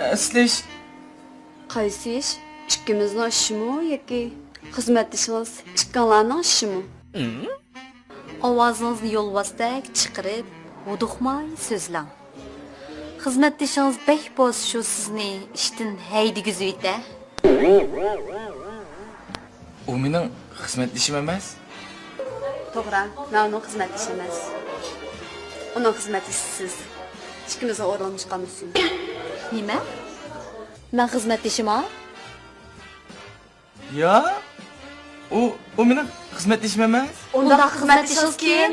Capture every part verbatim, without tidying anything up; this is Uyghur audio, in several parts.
ئەسلى ئىش. قايسى ئىش؟ ئىككىمىزنىڭ ئىشىمۇ ياكى خىزمەتدىشىڭىز ئىككىڭلارنىڭ ئىشىمۇ؟ ئاۋازىڭىزنى يولۋاستەك چىقىرىپ، ھودۇقماي سۆزلەڭ. خىزمەتدىشىڭىز بەك بولسا شۇ سىزنى ئىشتىن ھەيدىگۈزۈۋېتە. ئۇ مېنىڭ خىزمەتدىشىم ئەمەس. توغرا، مەن ئۇنىڭ خىزمەتدىشى ئەمەس. ئۇنىڭ خىزمەتدىشى سىز. ئىككىمىزنىڭ ئورنىمىز قالمىسۇن. نېمە؟ مەن خىزمەتدىشىما؟ يا، ئۇ، ئۇ مېنىڭ خىزمەتدىشىم ئەمەس. ئۇنداق خىزمەتدىشىڭىز كىم؟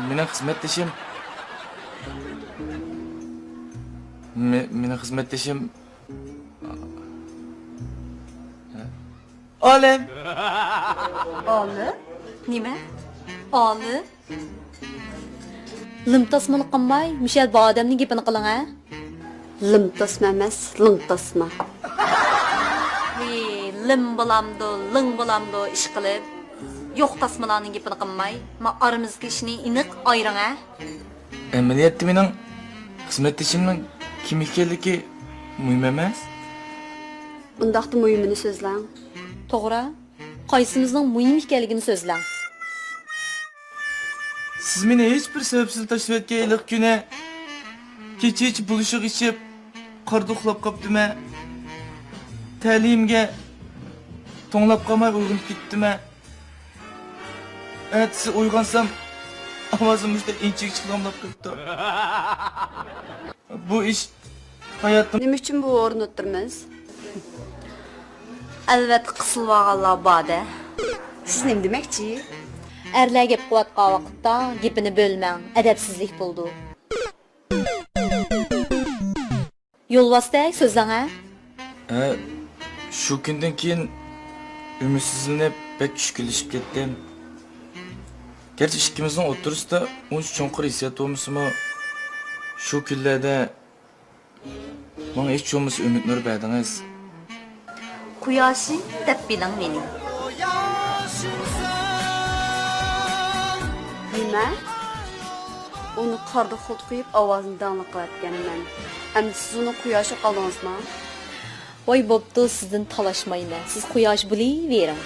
مېنىڭ خىزمەتدىشىم، مې-، مېنىڭ خىزمەتدىشىم ئالىم. ئالىم؟ نېمە؟ ئالىم؟ لىم تاسمىلىق قىلماي، مۇشۇ يەردە بار ئادەمنىڭ گېپىنى قىلىڭ ھە. لىم تاسما ئەمەس، لىڭ تاسما. ۋىي، لىم بولامدۇ، لىڭ بولامدۇ ئىشقىلىپ، يوق تاسمىلارنىڭ گېپىنى قىلماي، ما ئارىمىزدىكى ئىشنى ئېنىق ئايرىڭ ھە. ئەمەلىيەتتە مېنىڭ خىزمەتدىشىمنىڭ كىم ئىكەنلىكى مۇھىم ئەمەس. ئۇنداقتا مۇھىمىنى سۆزلەڭ. توغرا. قايسىمىزنىڭ مۇھىم ئىكەنلىكىنى سۆزلەڭ. سىز مېنى ھېچ بىر سەۋەبسىز تاشلىۋەتكەن ھېلىقى كۈنى كېچىچە بۇلۇشۇق ئىچىپ، قاردا ئۇخلاپ قاپتىمەن. تەلىيىمگە توڭلاپ قالماي ئويغىنىپ كېتىپتىمەن. ئەتىسى ئويغانسام، ئاۋازىم مۇشۇنداق ئىنچىكە چىقىدىغان بولۇپ قېلىپتۇ. بۇ ئىش ھاياتىم. نېمە ئۈچۈن بۇ ئورۇندا ئولتۇرىمىز؟ ئەلۋەتتە، قىسىلىۋالغانلار بار-دە. سىز نېمە دېمەكچى؟ ئەرلەر گەپ قىلىۋاتقان ۋاقىتتا گېپىنى بۆلمەڭ، ئەدەپسىزلىك بولىدۇ. يولۋاستەك سۆزلەڭ ھە. ھە، شۇ كۈندىن كېيىن ئۈمىدسىزلىنىپ، بەك چۈشكۈنلىشىپ كەتتىم. گەرچە ئىككىمىزنىڭ ئوتتۇرىسىدا ئۇنچە چوڭقۇر ھېسسىيات بولمىسىمۇ، شۇ كۈنلەردە ماڭا ھېچ بولمىسا ئۈمىد نۇرى بەردىڭىز. قۇياشىم دەپ بىلىڭ مېنى. نېمە؟ ئۇنى قاردا خۇلت قويۇپ، ئاۋازىنى داڭلىق قىلىۋەتكەنمەن. ئەمدى سىز ئۇنىڭ قۇياشى قالدىڭىزما؟ ۋاي بوپتۇ، سىزدىن تالاشمايمەن، سىز قۇياش بولۇۋېرىڭ.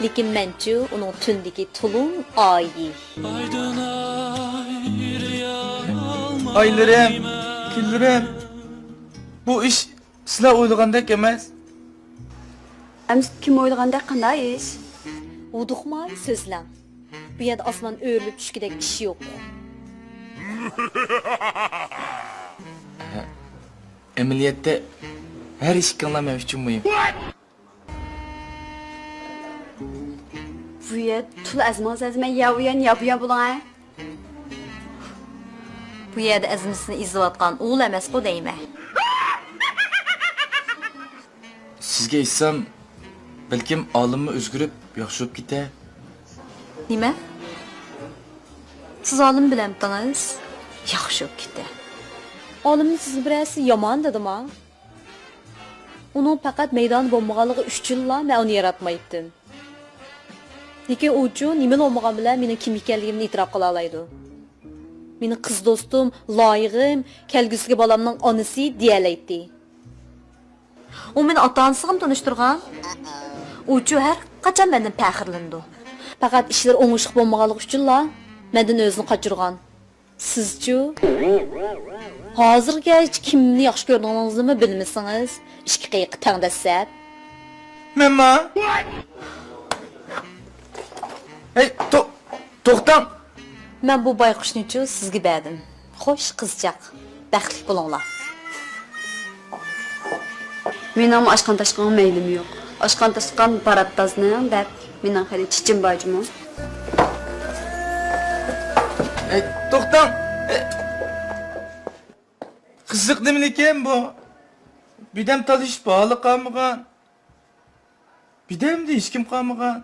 لېكىن مەنچۇ ئۇنىڭ تۈندىكى تولۇن ئايى. ئايلىرىم، كۈنلىرىم، بۇ ئىش سىلەر ئويلىغاندەك ئەمەس. ئەمىسە كىم ئويلىغاندەك قانداق ئىش؟ ھودۇقماي سۆزلەڭ. بۇ يەردە ئاسمان ئۆرۈلۈپ چۈشكۈدەك ئىش يوق. ئەمەلىيەتتە ھەر ئىككىڭلار مەن ئۈچۈن مۇھىم. بۇ يەردە تولا ئەزمىڭىز ئەزمەي يا ئۇ يان، يا بۇ يان بولۇڭ ھە. بۇ يەردە ئەزمىسىنى ئېزىۋاتقان ئۇلا ئەمەسقۇ دەيمەن. سىزگە ئېيتسام، بەلكىم ئالىممۇ ئۆزگىرىپ ياخشى بولۇپ كېتەر. نېمە؟ سىز ئالىم بىلەمتىڭىز؟ ياخشى بولۇپ كېتەر. ئالىمنى سىزگە بىرەرسى يامان دېدىما؟ ئۇنىڭ پەقەت مەيدانى بولمىغانلىقى ئۈچۈنلا مەن ئۇنى ياراتمايتتىم. لېكىن ئۇچۇ نېمىلا بولمىغان بىلەن مېنىڭ كىم ئىكەنلىكىمنى ئېتىراپ قىلالايدۇ. مېنىڭ قىز دوستۇم، لايىقىم، كەلگۈسىدىكى بالامنىڭ ئانىسى دېيەلەيتتى. ئۇ مېنى ئاتا-ئانىسىغىمۇ تونۇشتۇرغان. ئۇچۇ ھەر قاچان مەندىن پەخىرلىنىدۇ. پەقەت ئىشلىرى ئوڭۇشلۇق بولمىغانلىقى ئۈچۈنلا مەندىن ئۆزىنى قاچۇرغان. سىزچۇ؟ ھازىرغىچە كىمنى ياخشى كۆرىدىغىنىڭىزنىمۇ بىلمىسىڭىز، ئىككى قېيىققا تەڭ دەسسەپ. مەنما؟ ھەي، تو-، توختاڭ! مەن بۇ بايقۇشنىچۇ سىزگە بەردىم. خوش قىزچاق، بەختلىك بولۇڭلار. مېنىڭمۇ ئاشقان-تاشقانغا مەيلىم يوق. ئاشقان-تاشقان بارات دازنىڭ دەپ، مېنىڭ خېلى چېچىم بار جۇمۇ. ئەي، توختاڭ! ئەي. قىزىق نېمىلىكىن بۇ؟ بىردەم تالىشىپ ھالى قالمىغان. بىردەمدە ھېچكىم قالمىغان.